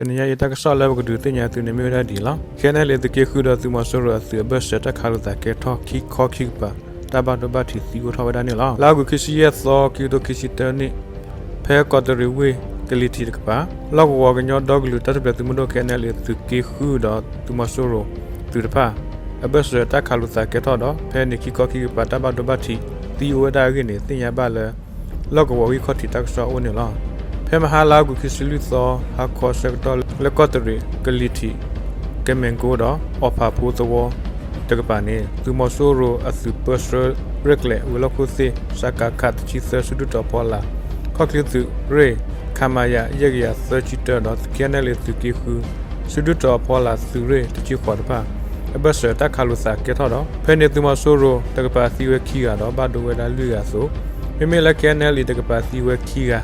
တနံၤညါအံၤ တၢ်ကစီၣ်လၢပကဒုးသ့ၣ်ညါသုန့ၣ်မ့ၢ်ဝဲဒၣ်ဒ်အံၤလီၤ. ခဲအံၤန့ၣ် သုးက့ဃုဒီးသုးမီၤစိရိၤအသုးအဘၢၣ်စၢၤ တၢ်ခးလိာ်သးကဲထီၣ်ခံခီခံကပၤ တၢ်ဘၣ်ဒိဘၣ်ထံးသံအိၣ်ထီၣ်ဝဲဒၣ်န့ၣ်လီၤ. လါအီကူးခံဆံယဲၢ်သီ ခံကထိခံဆံတၢနံၣ် ဖဲကီးတရံးဝ့ၢ်ကလံၤထံးတကပၤ လီၢ်ကဝီၤကညီဒီကလုာ်တၢ်ထူၣ်ဖျဲးသုးမုၢ်ဒိၣ် ခဲအံၤန့ၣ် သုးက့ဃုဒီးသုးမီၤစိရိၤသုးတဖၣ် အဘၢၣ်စၢၤတၢ်ခးလိာ်သးကဲထီၣ်ဒီး ဖဲန့ၣ်ခံခီခံကပၤ တၢ်ဘၣ်ဒိဘၣ်ထံးသံအိၣ်ဝဲဒၣ်အဂ့ၢ်န့ၣ် သ့ၣ်ညါဘၣ်လၢ လီၢ်ကဝီၤဂံၢ်ခီၣ်ထံးတၢ်ကစီၣ်အအိၣ်န့ၣ်လီၤ. ဖဲမဟါလါအီကူးခံဆံလွံၢ်သီ ဟါခီဆၢကတီၢ် လၢကီးတရံး ကလံၤထံး ကမဲာ်ကိဒီး အီၣ်ဖးဖိသဝီတကပၤန့ၣ် သုးမီၤစိရိၤအသုးပၢဆှၢရဲၣ်ကျဲၤဝဲၤလီၢ်ခိၣ်သ့ၣ် စကခ တဆံသၢ စုဒုၣ်တီၤဖီလာ် ခီၣ်ချ့သုးရ့ၣ် ခမရ ယဲၢ်ကယၤသၢဆံတၢဒီး ခဲအံၤန့ၣ် သုးက့ဃု စုဒုၣ်တီၤဖီလာ်သုးရ့ၣ်တဆံဃိးတဖၣ် အဘၢၣ်စၢၤတၢ်ခးလိာ်သးကဲထီၣ်ဒီး ဖဲန့ၣ်သုးမီၤစိရိၤတကပၤသံဝဲခံဂၤဒီး ဘၣ်ဒိဝဲဒၣ်လွံၢ်ဂၤအသိး မ့မ့ၢ်လၢ ခဲအံၤန့ၣ် တကပၤသံဝဲခံဂၤ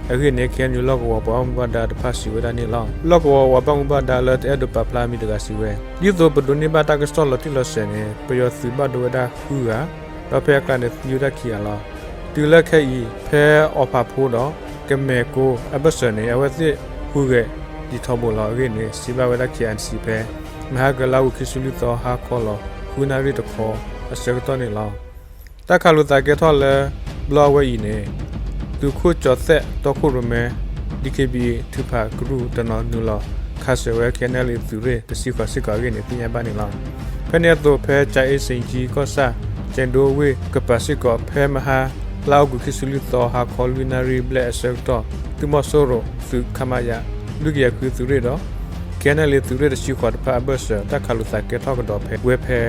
အဂ့ၢ်န့ၣ် ခဲအံၤန့ၣ် လီၢ်ကဝီၤပှၤဘၣ်မူဘၣ်ဒါတဖၣ်စံးဝဲဒၣ်န့ၣ်လီၤ. လီၢ်ကဝီၤပှၤဘၣ်မူဘၣ်ဒါလၢတအဲၣ်ဒိးပာ်ဖျါအမံၤတဂၤစံးဝဲ ဒ်သိးပဒိးန့ၢ်ဘၣ်တၢ်ကစီၣ်လီၤတံၢ်လီၤဆဲးန့ၣ် ပယီၤသုးဘၣ်ဒိဝဲဒၣ်ဃုဂၤ ဒီးဖဲအကျါန့ၣ်သံဝဲဒၣ်ခံဂၤလီၤ. တုၤလၢခဲအံၤ ဖဲအီၣ်ဖးဖိဒီး ကမဲာ်ကိအဘၢၣ်စၢၤန့ၣ် အဝဲသ့ၣ်ဟူးဂဲၤဒံးထီဘိလီၤအဂ့ၢ်န့ၣ် စံးဘၣ်ဝဲဒၣ် ခဲအံၤစံး ဖဲမဟါကလါအီကူးခံဆံလွံၢ်သီ ဟါခီလီၤဃုနၣ်ရံၣ်တခီအဆၢကတီၢ်န့ၣ်လီၤ. တၢ်ခးလိာ်သးကဲထီၣ်လၢဘျီအဝဲအံၤန့ၣ် သုးခိၣ်ကၠီၤသဲးတီခိၣ်ရိၣ်မဲ DKBA ထုးဖးကရူၢ်တနီၤနုာ်လီၤခးစၢၤဝဲ ခဲအံၤန့ၣ် သုးရ့ၣ်တဆံဃိးစ့ၢ်ကီးအဂ့ၢ်န့ၣ် သ့ၣ်ညါဘၣ်န့ၣ်လီၤ. ဖဲန့ၣ်အသိး ဖဲကၠၤအ့စ့ၣ်ကၠံကီၢ်ဆၣ် ကၠဲးဒိဝ့ၢ်တကပၤစ့ၢ်ကီး ဖဲမဟါလါအီကူးခံဆံလွံၢ်သီ ဟါခီလွံၢ်နၣ်ရံၣ်ဘျဲၣ်အဆၢကတီၢ် သုးမီၤစိရိၤသုး ခမရ လွံၢ်ကယၤခွံသုးရ့ၣ်ဒီး ခဲအံၤန့ၣ် သုးရ့ၣ်တဆံဃိးတဖၣ်အဘၢၣ်စၢၤ တၢ်ခးလိာ်သးကဲထီၣ်ကဒီးဖဲဝဲဖဲ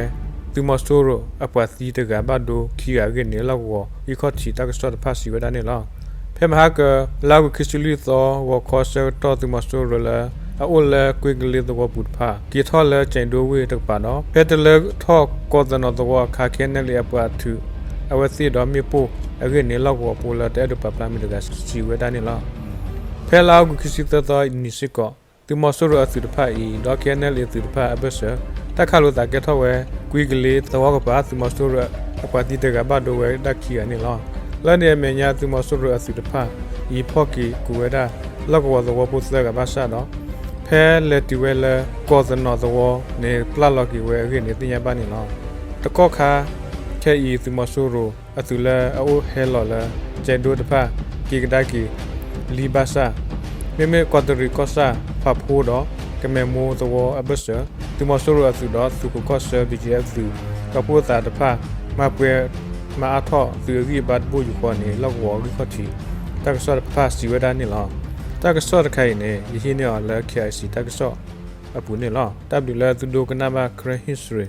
သုးမီၤစိရိၤအပှၤသံတဂၤဘၣ်ဒိခံဂၤအဂ့ၢ်န့ၣ် လီၢ်ကဝီၤဂံၢ်ခီၣ်ထံးတၢ်ကစီၣ်တဖၣ်စံးဝဲဒၣ်န့ၣ်လီၤ. ဖဲမဟါကလါအီကူးခံဆံလွံၢ်သီ ဂီၤခီဆၢကတီၢ် သုးမီၤစိရိၤလၢအအိၣ်လၢကွ့ကလ့သဝီပူၤတဖၣ် က့ၤထီၣ်လၢကၠဲးဒိဝ့ၢ်တကပၤဒီး ဖဲတလၢထီၣ်ကီးသနီၤသဝီအခါ ခဲအံၤန့ၣ် အပှၤထုးအဝဲသ့ၣ်ဒီးမ့ၣ်ပိၢ်အဂ့ၢ်န့ၣ် လီၢ်ကဝီၤဖိလၢတအဲၣ်ဒိးပာ်ဖျါမံၤတဂၤစံးဝဲဒၣ်န့ၣ်လီၤ. ဖဲလါအီကူးခံဆံသၢသီအနံၤစ့ၢ်ကီး သုးမီၤစိရိၤအသုးတဖၣ်အံၤ ဒီး ခဲအံၤန့ၣ် သုးတဖၣ်အဘၢၣ်စၢၤ တၢ်ခးလိာ်သးကဲထီၣ်ဝဲ ကွ့ကလ့သဝီကပၤ သုးမီၤစိရိၤအပှၤသံတဂၤဘၣ်ဒိဝဲဒၣ်ခံဂၤန့ၣ်လီၤ. လၢန့ၣ်အမဲာ်ညါ သုးမီၤစိရိၤအသုးတဖၣ်အံၤ ဖီၣ်က့ၤကွံာ်ဝဲဒၣ် လီၢ်ကဝီၤသဝီဖိသၢဂၤဘၣ်ဆၣ်ဒီး ဖဲလဲၤတုၤဝဲလၢကီးသနီၤသဝီန့ၣ် ပျၢ်လီၤက့ၤဝဲအဂ့ၢ်န့ၣ် သ့ၣ်ညါဘၣ်န့ၣ်လီၤ. တကီၢ်ခါခဲအံၤ သုးမီၤစိရိၤအသုးလၢအအိၣ်ဟဲလီၤလၢ ကၠဲးဒိတဖၣ် က့ၤကဒါက့ၤလံဘၣ်ဆၣ် မ့မ့ၢ်ကီးတရံးကီၢ်ဆၣ် ဖးဖိဒီး ကမဲာ်မိသဝီအဘၢၣ်စၢၤ သုးမီၤစိရိၤအသုးဒီးသုးခိးကီၢ်ဆၢ ဘံၣ်ကၠံၣ်အဲၣ် သုးဒီဖိသၣ်တဖၣ် မၤပှဲၤမၤအါထီၣ်သုးအဂံၢ်အဘါတဘိယူၢ်ဃီန့ၣ် လီၢ်ကဝီၤဂံၢ်ခီၣ်ထံးတၢ်ကစီၣ်တဖၣ်စံးဝဲဒၣ်န့ၣ်လီၤ. တၢ်ကစီၣ်တခါအံၤန့ၣ် ယဟံးန့ၢ်အီၤလၢ KIC တၢ်ကစီၣ်အပူၤန့ၣ်လီၤ. တၢ်ဘျုးလၢသုဒိကနၣ်ဘၣ် Karen History